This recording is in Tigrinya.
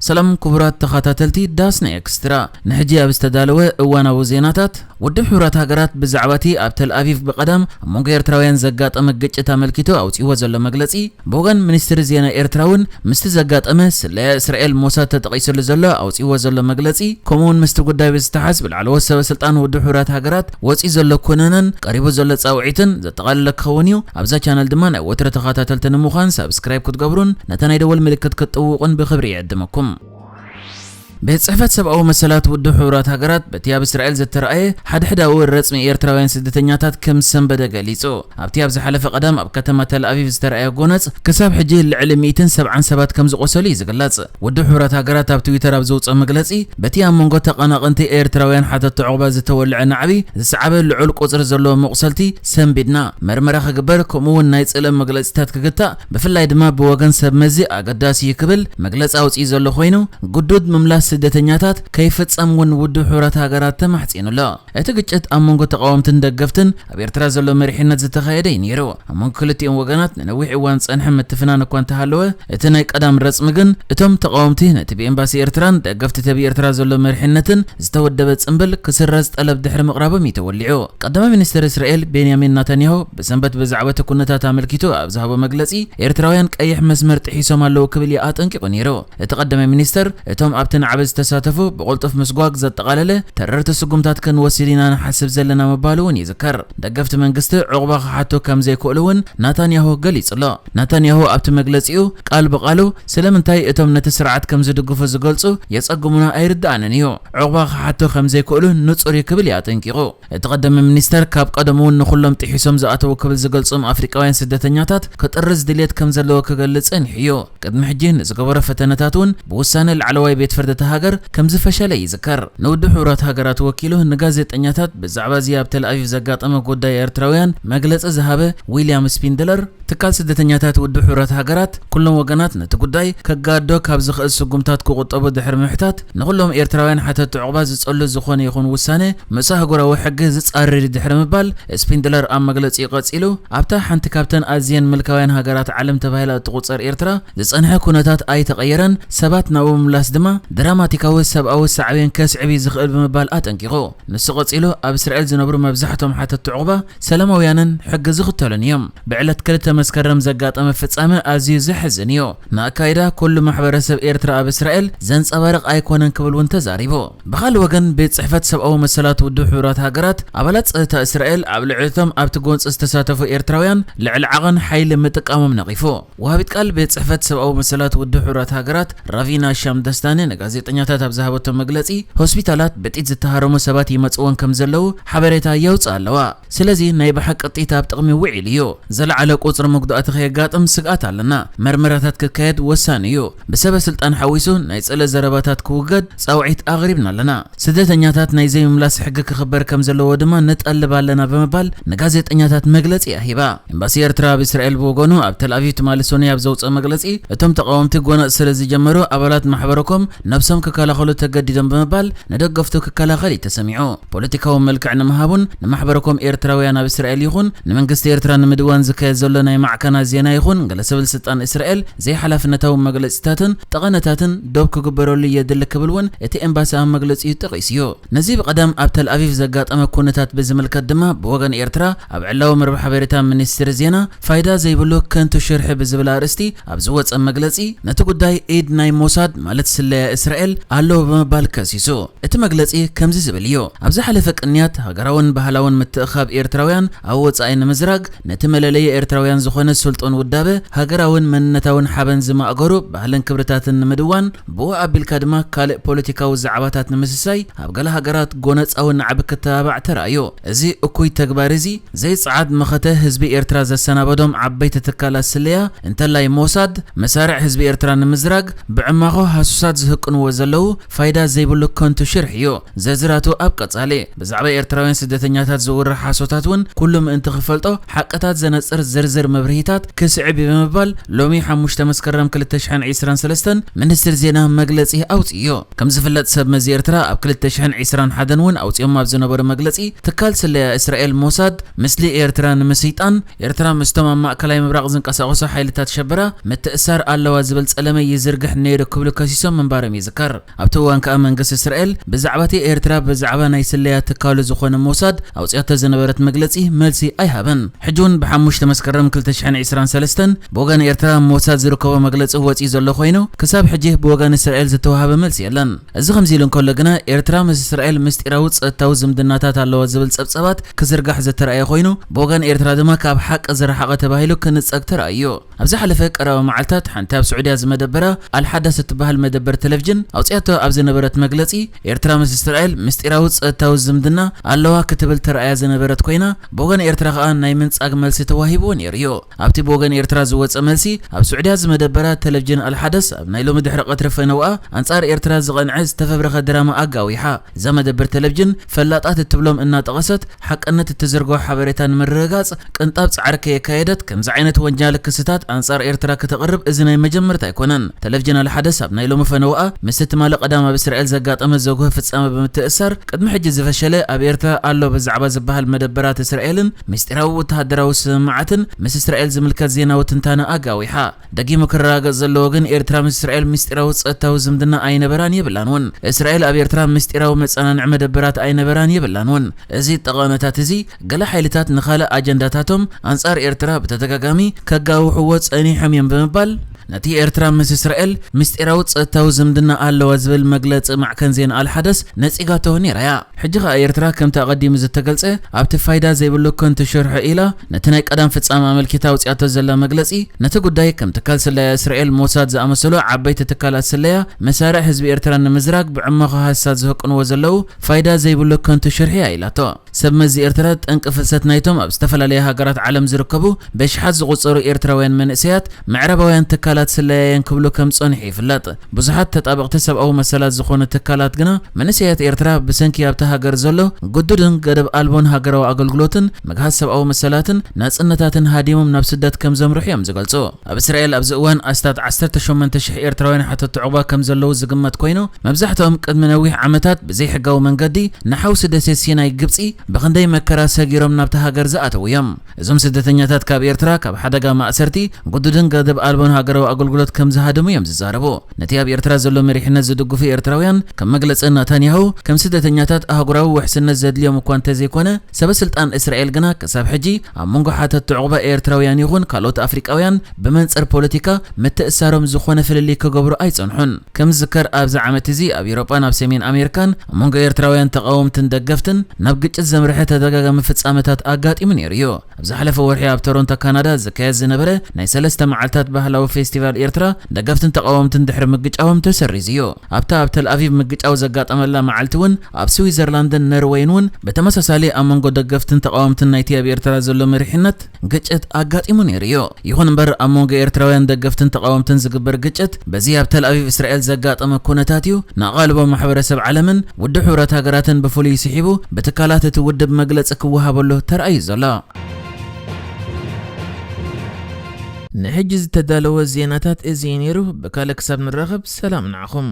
ሰላም ክቡራት ተኸታተልቲ ዳስ ናይ ኤክስትራ፣ ንሕጂ ኣብ ዝተዳለወ እዋናዊ ዜናታት፣ ውድብ ሕቡራት ሃገራት ብዛዕባ እቲ ኣብ ተል ኣቪቭ ብቐዳም ኣብ መንጎ ኤርትራውያን ዘጋጠመ ግጭት ኣመልኪቱ ኣውጺእዎ ዘሎ መግለጺ፣ ብወገን ሚኒስትሪ ዜና ኤርትራ እውን ምስቲ ዘጋጠመ ስለያ እስራኤል ሞሳድ ተጠቒሱሉ ዘሎ ኣውጺእዎ ዘሎ መግለጺ፣ ከምኡውን ምስቲ ጉዳይ ብዝተሓዝ ብላዕለዎት ሰበ ስልጣን ውድብ ሕቡራት ሃገራት ወጺኡ ዘሎ ኩነነን ቀሪቡ ዘሎ ጻውዒትን ዘጠቓለለ ክኸውን እዩ። ኣብዛ ቻነል ድማ ናይ ወትሮ ተኸታተልቲ ንምዃን ሳብስክራይብ ክትገብሩን ነታ ናይ ደወል ምልክት ክትጥውቑን ብኽብሪ ይዕድመኩም። ቤት ጽሕፈት ሰብኣዊ መሰላት ውድብ ሕቡራት ሃገራት በቲ ኣብ እስራኤል ዝተረኣየ ሓድሕዳዊ ረጽሚ ኤርትራውያን ስደተኛታት ከም ሰንበደ ገሊጹ። ኣብቲ ኣብ ዝሓለፈ ቀዳም ኣብ ከተማ ተል ኣቪቭ ዝተረኣየ ጎነጽ ክሳብ ሕጂ ልዕሊ ሚእትን ሰብዓን ሰባት ከም ዝቖሰሉ እዩ ዝግለጽ። ውድብ ሕቡራት ሃገራት ኣብ ትዊተር ኣብ ዘውጽኦ መግለጺ፣ በቲ ኣብ መንጎ ተቐናቐንቲ ኤርትራውያን ሓተቲ ዑቕባ ዝተወልዐ ናዕቢ ዝሰዓበ ልዑል ቁጽሪ ዘለዎ መቑሰልቲ ሰንቢድና፣ መርመራ ክግበር ከምኡ እውን ናይ ጽልኢ መግለጺታት ክግታእ ብፍላይ ድማ ብወገን ሰብ መዚ ኣገዳሲ እዩ ክብል መግለጺ ኣውጺኡ ዘሎ ኮይኑ፣ ግዱድ ምምላስ ስደተኛታት ከይፍጸም እውን ውድብ ሕቡራት ሃገራት ተማሕጺኑ ኣሎ። እቲ ግጭት ኣብ መንጎ ተቓወምትን ደገፍትን ኣብ ኤርትራ ዘሎ መሪሕነት ዝተኻየደ እዩ ነይሩ። ኣብ መንጎ ክልቲኦም ወገናት ንነዊሕ እዋን ዝጸንሐ ምትፍናን እኳ እንተሃለወ፣ እቲ ናይ ቀዳም ረጽሚ ግን እቶም ተቓወምቲ ነቲ ብኤምባሲ ኤርትራን ደገፍቲ ተብ ኤርትራ ዘሎ መሪሕነትን ዝተወደበ ጽምብል ክስረዝ ጠለብ ድሕሪ ምቕራቦም እዩ ተወሊዑ። ቀዳማይ ሚኒስትር እስራኤል ቤንያሚን ናታንያሁ ብሰንበት ብዛዕባ እቲ ኩነታት ኣመልኪቱ ኣብ ዝሃቦ መግለጺ፣ ኤርትራውያን ቀይሕ መስመር ጥሒሶም ኣለዉ ክብል እዩ ኣጠንቂቑ ነይሩ። እቲ ቀዳማይ ሚኒስተር፣ እቶም ኣብቲ ናዕቢ ዝተሳተፉ ብቕልጡፍ ምስጓግ ዘጠቓለለ ተረርቲ ስጉምታት ክንወስድ ኢና ንሓስብ ዘለና ምባሉ እውን ይዝከር። ደገፍቲ መንግስቲ ዑቕባ ክሓቱ ከም ዘይክእሉ እውን ናታንያሁ ገሊጹ ኣሎ። ናታንያሁ ኣብቲ መግለጺኡ ቃል ብቓሉ ስለምንታይ እቶም ነቲ ስርዓት ከም ዝድግፉ ዝገልጹ የጸግሙና ኣይርድኣንን እዩ። ዑቕባ ክሓቱ ከም ዘይክእሉ ንጹር እዩ ክብል እዩ ኣጠንቂቑ። እቲ ቀዳማይ ሚኒስተር ካብ ቀደሙ እውን ንኹሎም ጥሒሶም ዝኣተዉ ክብል ዝገልጾም ኣፍሪቃውያን ስደተኛታት ክጥርዝ ድልየት ከም ዘለዎ ክገልጽ ጸኒሑ እዩ። ቅድሚ ሕጂ ንዝገበሮ ፈተነታት እውን ብውሳነ ላዕለዋይ ቤት ፍርዲ እታ ሃገር ከም ዝፈሸለ ይዝከር። ንውድብ ሕቡራት ሃገራት ወኪሉ ንጋዜጠኛታት ብዛዕባ እዚ ኣብ ተል ኣቪቭ ዘጋጠመ ጉዳይ ኤርትራውያን መግለጺ ዝሃበ ዊልያም ስፒንድለር፣ ትካል ስደተኛታት ውድብ ሕቡራት ሃገራት ኩሎም ወገናት ነቲ ጉዳይ ከጋዶ ካብ ዝኽእል ስጉምታት ክቑጠቡ ድሕሪ ምሕታት፣ ንኹሎም ኤርትራውያን ሓተቲ ዑቕባ ዝጸሉ ዝኾነ ይኹን ውሳነ ምስ ኣህጉራዊ ሕጊ ዝጻረር እዩ ድሕሪ ምባል፣ ስፒንድለር ኣብ መግለጺኡ ቀጺሉ፣ ኣብታ ሓንቲ ካብተን ኣዝየን ምልካውያን ሃገራት ዓለም ተባሂላ እትቑጸር ኤርትራ ዝጸንሐ ኩነታት ኣይተቐየረን፣ ሰባት ናብኡ ምምላስ ድማ ድራማቲካዊ ሰብኣዊ ሳዕቤን ከስዕብ እዩ ዝኽእል ብምባል ኣጠንቂቑ። ንሱ ቀጺሉ፣ ኣብ እስራኤል ዝነብሩ መብዛሕትኦም ሓተቲ ዑቕባ ሰላማውያንን ሕጊ ዝኽተሉን እዮም። ብዕለት ክልተ መስከረም ዘጋጠመ ፍጻመ ኣዝዩ ዘሕዝን እዩ። ንኣካይዳ ኩሉ ማሕበረሰብ ኤርትራ ኣብ እስራኤል ዘንጸባርቕ ኣይኮነን ክብል እውን ተዛሪቡ። ብኻልእ ወገን፣ ቤት ጽሕፈት ሰብኣዊ መሰላት ውድብ ሕቡራት ሃገራት ኣባላት ጸጥታ እስራኤል ኣብ ልዕሊቶም ኣብቲ ጎንጺ ዝተሳተፉ ኤርትራውያን ልዕሊ ዓቐን ሓይሊ ምጥቃሞም ነቒፉ። ወሃቢት ቃል ቤት ጽሕፈት ሰብኣዊ መሰላት ውድብ ሕቡራት ሃገራት ራቪና ሻምደስታኒ ንጋዜጠኛታት ኣብ ዝሃበቶ መግለጺ፣ ሆስፒታላት ብጥይት ዝተሃረሙ ሰባት ይመጽእወን ከም ዘለዉ ሓበሬታ የውጽኣ ኣለዋ። ስለዚ ናይ ብሓቂ ጥይት ኣብ ጥቕሚ ውዒሉ እዩ። ዝለዓለ ቁጽሪ መጉዳእቲ ከየጋጥም ስግኣት ኣለና። መርመራታት ክካየድ ወሳኒ እዩ። ብሰበ ስልጣን ሓዊሱ ናይ ጽልኢ ዘረባታት ክውገድ ጻውዒት ኣቕሪብና ኣለና። ስደተኛታት ናይ ዘይምምላስ ሕጊ ክኽበር ከም ዘለዎ ድማ ንጠልብ ኣለና ብምባል ንጋዜጠኛታት መግለጺ ኣሂባ። ኤምባሲ ኤርትራ ኣብ እስራኤል ብወገኑ ኣብ ተል ኣቪቭ ትማሊ ሰኑይ ኣብ ዘውጽኦ መግለጺ፣ እቶም ተቓወምቲ ጎነጽ ስለ ዝጀመሩ ኣባላት ማሕበረኮም ነብሶም ክከላኸሉ ተገዲዶም ብምባል ንደገፍቱ ክከላኸል እዩ ተሰሚዑ። ፖለቲካዊ መልክዕ ንምሃቡን ንማሕበረኮም ኤርትራውያን ኣብ እስራኤል ይኹን ንመንግስቲ ኤርትራ ንምድዋን ዝካየድ ዘሎ ናይ ማዕከናት ዜና ይኹን ገለ ሰበ ስልጣን እስራኤል ዘይሓላፍነታዊ መግለጺታትን ጠቐነታትን ዶብ ክግበረሉ የድሊ ክብል እውን እቲ ኤምባሲ ኣብ መግለጺኡ ጠቒሱ እዩ። ነዚ ብቐዳም ኣብ ተል ኣቪቭ ዘጋጠመ ኩነታት ብዝምልከት ድማ ብወገን ኤርትራ ኣብ ዕላዊ መርበብ ሓበሬታ ሚኒስትሪ ዜና ፋይዳ ዘይብሉ ከንቱ ሽርሒ ብዝብል ኣርእስቲ ኣብ ዝወጸ መግለጺ፣ ነቲ ጉዳይ ኢድ ናይ ሞሳድ ማለት ስለያ እስራኤል ኣለዎ ብምባል ከሲሱ። እቲ መግለጺ ከምዚ ዝብል እዩ። ኣብ ዝሓለፈ ቅንያት ሃገራውን ባህላውን ምትእኻብ ኤርትራውያን ኣብ ወጻኢ ንምዝራግ ነቲ መለለዪ ኤርትራውያን ዝኾነ ስልጡን ውዳበ ሃገራውን መንነታውን ሓበን ዝማእገሩ ባህልን ክብርታትን ንምድዋን፣ ብኡ ኣቢልካ ድማ ካልእ ፖለቲካዊ ዛዕባታት ንምስሳይ ኣብ ገለ ሃገራት ጎነጻዊ ናዕቢ ክተባባዕ ተራእዩ። እዚ እኩይ ተግባር እዚ ዘይጸዓድ መኸተ ህዝቢ ኤርትራ ዘሰናበዶም ዓበይቲ ትካላት ስለያ እንተላይ ሞሳድ መሳርዕ ህዝቢ ኤርትራ ንምዝራግ ብዕማኾ ሃሱሳት ዝህቅንዎ ዘለዉ ፋይዳ ዘይብሉ ከንቱ ሽርሒ እዩ። ዝርዝራቱ ኣብ ቀጻሊ። ብዛዕባ ኤርትራውያን ስደተኛታት ዝውረ ሓሶታት እውን ኩሉ ምእንቲ ክፈልጦ ሓቅታት ዘነጽር ዝርዝር መብርሂታት ክስዕብ እዩ ብምባል ሎሚ ሓሙሽተ መስከረም ክልተ ሽሕን ዕስራን ሰለስተን ሚኒስትሪ ዜና መግለጺ ኣውጺኡ። ከም ዝፍለጥ ሰብ መዚ ኤርትራ ኣብ ክልተ ሽሕን ዕስራን ሓደን እውን ኣውጺኦም ኣብ ዝነበሩ መግለጺ ትካል ስለያ እስራኤል ሞሳድ ምስሊ ኤርትራ ንምስይጣን ኤርትራ ምስቶም ኣብ ማእከላይ ምብራቕ ዝንቀሳቐሱ ሓይልታት ሸበራ ምትእሳር ኣለዋ ዝብል ጸለመ ይዝርግሕ ነይሩ ክብሉ ከሲሶም ምንባሮም ይዝከር። ኣብቲ እዋን ከኣ መንግስቲ እስራኤል ብዛዕባ እቲ ኤርትራ ብዛዕባ ናይ ስለያ ትካሉ ዝኾነ ሞሳድ ኣውጽያቶ ዝነበረት መግለጺ መልሲ ኣይሃበን። ሕጂ እውን ብሓሙሽተ መስከረም ክልተ ሽሕን ዕስራን ሰለስተን ብወገን ኤርትራ ሞሳድ ዝርከቦ መግለጺ ወጺኡ ዘሎ ኮይኑ ክሳብ ሕጂ ብወገን እስራኤል ዝተዋሃበ መልሲ የለን። እዚ ከምዚ ኢሉ እንከሎ ግና ኤርትራ ምስ እስራኤል ምስጢራዊ ጸጥታዊ ዝምድናታት ኣለዋ ዝብል ጸብጸባት ክዝርጋሕ ዝተራእየ ኮይኑ ብወገን ኤርትራ ድማ ካብ ሓቂ ዝረሓቐ ተባሂሉ ክንጸግ ተራእዩ። ኣብ ዝሓለፈ ቀረባ መዓልታት ሓንቲ ኣብ ስዑድያ ዝመደበራ ኣልሓዳስ እትበሃል መደበር ቴሌቪዥን ኣውጽያቶ ኣብ ዝነበረት መግለጺ ኤርትራ ምስ እስራኤል ምስጢራዊ ጸጥታዊ ዝምድና ኣለዋ ክትብል ተራእያ ዝነበረት ኮይና ብወገን ኤርትራ ከኣ ናይ ምንጻግ መልሲ ተዋሂብዎ ነይሩ እዩ። ኣብቲ ብወገን ኤርትራ ዝወጸ መልሲ ኣብ ስዑድያ ዝመደበራ ቴሌቪዥን ኣልሓዳስ ኣብ ናይ ሎሚ ድሕሪ ቀትሪ ፈነውኣ ኣንጻር ኤርትራ ዝቐንዐ ዝተፈብረኸ ድራማ ኣጋዊሓ። እዛ መደበር ቴሌቪዥን ፈላጣት እትብሎም እናጠቐሰት ሓቅነት እትዝርግሖ ሓበሬታ ንምርግጋጽ ቅንጣብ ጻዕሪ ከየካየደት ከምዚ ዓይነት ወንጃል ክስታት ኣንጻር ኤርትራ ክተቕርብ እዚ ናይ መጀመርታ ኣይኮነን። ቴሌቪዥን ኣልሓደስ ኣብ ናይ ሎሚ ፈነውኣ ምስ ትማሊ ቀዳም ኣብ እስራኤል ዘጋጠመ ዘጉህ ፍጻመ ብምትእሳር ቅድሚ ሕጂ ዝፈሸለ ኣብ ኤርትራ ኣሎ ብዛዕባ ዝበሃል መደበራት እስራኤልን ምስጢራዊ ወተሃደራዊ ስምምዓትን ምስ እስራኤል ዝምልከት ዜናዊ ትንታነ ኣጋዊሓ። ደጊሙ ክረጋገጽ ዘለዎ ግን ኤርትራ ምስ እስራኤል ምስጢራዊ ጸጥታዊ ዝምድና ኣይነበራን የብላን እውን። እስራኤል ኣብ ኤርትራ ምስጢራዊ መጸናንዒ መደበራት ኣይነበራን የብላን እውን። እዚ ጠቐነታት እዚ ገለ ሓይልታት ንኻልእ ኣጀንዳታቶም ኣንጻር ኤርትራ ብተደጋጋሚ ከጋውሕዎ ጸኒሖም እዮም ብምባል ነቲ ኤርትራ ምስ እስራኤል ምስጢራዊ ጸጥታዊ ዝምድና ኣለዋ ዝብል መግለጺ ማዕከን ዜና ኣልሓደስ ነጺጋቶ ነይራ እያ። ሕጂ ከኣ ኤርትራ ከምቲ ኣቐዲሙ ዝተገልጸ ኣብቲ ፋይዳ ዘይብሉ ከንቱ ሽርሒ ኢላ ነቲ ናይ ቀዳም ፍጻመ ኣመልኪታ ኣውጺኣቶ ዘላ መግለጺ ነቲ ጉዳይ ከም ትካል ስለያ እስራኤል ሞሳድ ዝኣመሰሉ ዓበይቲ ትካላት ስለያ መሳርዕ ህዝቢ ኤርትራ ንምዝራግ ብዕሞኻ ሃሳት ዝህቅንዎ ዘለዉ ፋይዳ ዘይብሉ ከንቱ ሽርሒ እያ ኢላቶ። ሰብ መዚ ኤርትራ ጠንቂ ፍልሰት ናይቶም ኣብ ዝተፈላለያ ሃገራት ዓለም ዝርከቡ በሽሓት ዝቑጸሩ ኤርትራውያን መንእሰያት ምዕራባውያን ትካላት ስለያየን ክብሉ ከም ጸኒሑ ይፍለጥ። ብዙሓት ተጣበቕቲ ሰብኣዊ መሰላት ዝኾኑ ትካላት ግና መንእሰያት ኤርትራ ብሰንኪ ኣብቲ ሃገር ዘሎ ግዱድን ገደብ ኣልቦን ሃገራዊ ኣገልግሎትን ምግሃስ ሰብኣዊ መሰላትን ናጽነታትን ሃዲሞም ናብ ስደት ከም ዘምርሑ እዮም ዝገልጹ። ኣብ እስራኤል ኣብዚ እዋን ኣስታት ዓሰርተ ሸሞንተ ሽሕ ኤርትራውያን ሓተቲ ዑቕባ ከም ዘለዉ ዝግመት ኮይኑ መብዛሕትኦም ቅድሚ ነዊሕ ዓመታት ብዘይሕጋዊ መንገዲ ንሓውሲ ደሴት ሲናይ ግብጺ ብኽንደይ መከራ ሰጊሮም ናብቲ ሃገር ዝኣተዉ እዮም። እዞም ስደተኛታት ካብ ኤርትራ ካብ ሓደጋ ማእሰርቲ ግዱድን ገደብ ኣልቦን ሃገራዊ ኣገልግሎት ከም ዝሃደሙ እዮም ዝዛረቡ። ነቲ ኣብ ኤርትራ ዘሎ መሪሕነት ዝድግፉ ኤርትራውያን ከም መግለጺ ናታንያሁ ከም ስደተኛታት ኣህጉራዊ ውሕስነት ዘድልዮም እኳ እንተዘይኮነ ሰበ ስልጣን እስራኤል ግና ክሳብ ሕጂ ኣብ መንጎ ሓተቲ ዑቕባ ኤርትራውያን ይኹን ካልኦት ኣፍሪቃውያን ብመንጽር ፖለቲካ ምትእሳሮም ዝኾነ ፍልልይ ክገብሩ ኣይጸንሑን። ከም ዝዝከር ኣብዚ ዓመት እዚ ኣብ ኤውሮጳን ኣብ ሰሜን ኣሜሪካን ኣብ መንጎ ኤርትራውያን ተቓወምትን ደገፍትን ናብ ግጭት ዘምርሐ ተደጋጋሚ ፍጻመታት ኣጋጢሙ ነይሩ እዩ። ኣብ ዝሓለፈ ወርሒ ኣብ ቶሮንቶ ካናዳ ዝካየድ ዝነበረ ናይ ሰለስተ መዓልታት ባህላዊ ፌስቲቫል ኤርትራ ደገፍትን ተቓወምትን ድሕሪ ምግጫዎም ተሰሪዙ እዩ። ኣብታ ኣብ ተልኣቪቭ ምግጫው ዘጋጠመላ መዓልቲ እውን ኣብ ስዊዘርላንድን ነርወይን እውን ብተመሳሳሊ ኣብ መንጎ ደገፍትን ተቓወምትን ናይቲ ኣብ ኤርትራ ዘሎ መሪሕነት ግጭት ኣጋጢሙ ነይሩ እዩ። ይኹን እምበር ኣብ መንጎ ኤርትራውያን ደገፍትን ተቓወምትን ዝግበር ግጭት በዚ ኣብ ተልኣቪቭ እስራኤል ዘጋጠመ ኩነታት እዩ ንኣቓልቦ ማሕበረሰብ ዓለምን ውድብ ሕቡራት ሃገራትን ብፍሉይ ስሒቡ ብትካላት እቲ ውድብ መግለጺ ክወሃበሉ ተራእዩ ዘሎ። ንሕጂ ዝተዳለወ ዜናታት እዚ እዩ ነይሩ። ብካልእ ክሳብ ንራኸብ ሰላም ንዓኹም።